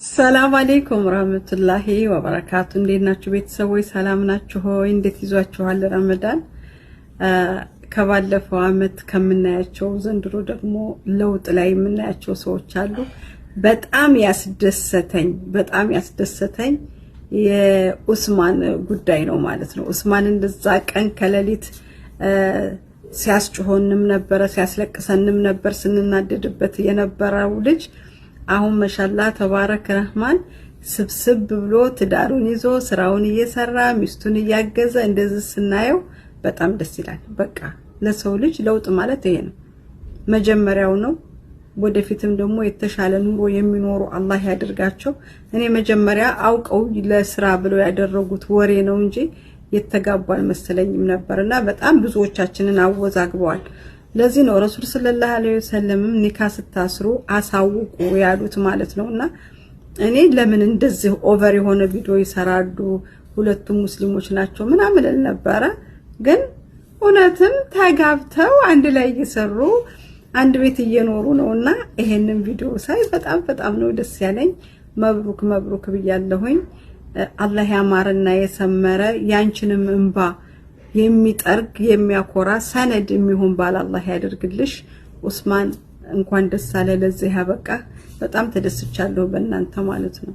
ሰላም አሌይኩም ረህመቱላሂ ወበረካቱ። እንዴት ናችሁ ቤተሰቦች? ሰላም ናችሁ ሆይ? እንዴት ይዟችኋል ረመዳን? ከባለፈው አመት ከምናያቸው ዘንድሮ ደግሞ ለውጥ ላይ የምናያቸው ሰዎች አሉ። በጣም ያስደሰተኝ በጣም ያስደሰተኝ የኡስማን ጉዳይ ነው ማለት ነው። ኡስማን እንደዛ ቀን ከሌሊት ሲያስጮሆንም ነበረ፣ ሲያስለቅሰንም ነበር፣ ስንናደድበት የነበረው ልጅ አሁን መሻላ ተባረክ ረህማን ስብስብ ብሎ ትዳሩን ይዞ ስራውን እየሰራ ሚስቱን እያገዘ እንደዚህ ስናየው በጣም ደስ ይላል። በቃ ለሰው ልጅ ለውጥ ማለት ይሄ ነው፣ መጀመሪያው ነው። ወደፊትም ደግሞ የተሻለ ኑሮ የሚኖሩ አላህ ያደርጋቸው። እኔ መጀመሪያ አውቀው ለስራ ብለው ያደረጉት ወሬ ነው እንጂ የተጋቡ አልመሰለኝም ነበር እና በጣም ብዙዎቻችንን አወዛግበዋል። ለዚህ ነው ረሱል ሰለላሁ ዐለይሂ ወሰለም ኒካ ስታስሩ አሳውቁ ያሉት ማለት ነው። እና እኔ ለምን እንደዚህ over የሆነ ቪዲዮ ይሰራሉ፣ ሁለቱም ሙስሊሞች ናቸው ምናምን እል ነበረ። ግን እውነትም ተጋብተው አንድ ላይ እየሰሩ አንድ ቤት እየኖሩ ነው። እና ይሄንን ቪዲዮ ሳይ በጣም በጣም ነው ደስ ያለኝ። መብሩክ መብሩክ ብያለሁኝ። አላህ ያማረና የሰመረ ያንቺንም እንባ የሚጠርግ የሚያኮራ ሰነድ የሚሆን ባል አላህ ያደርግልሽ። ኡስማን እንኳን ደስ አለ ለዚህ ያበቃ። በጣም ተደስቻለሁ በእናንተ ማለት ነው።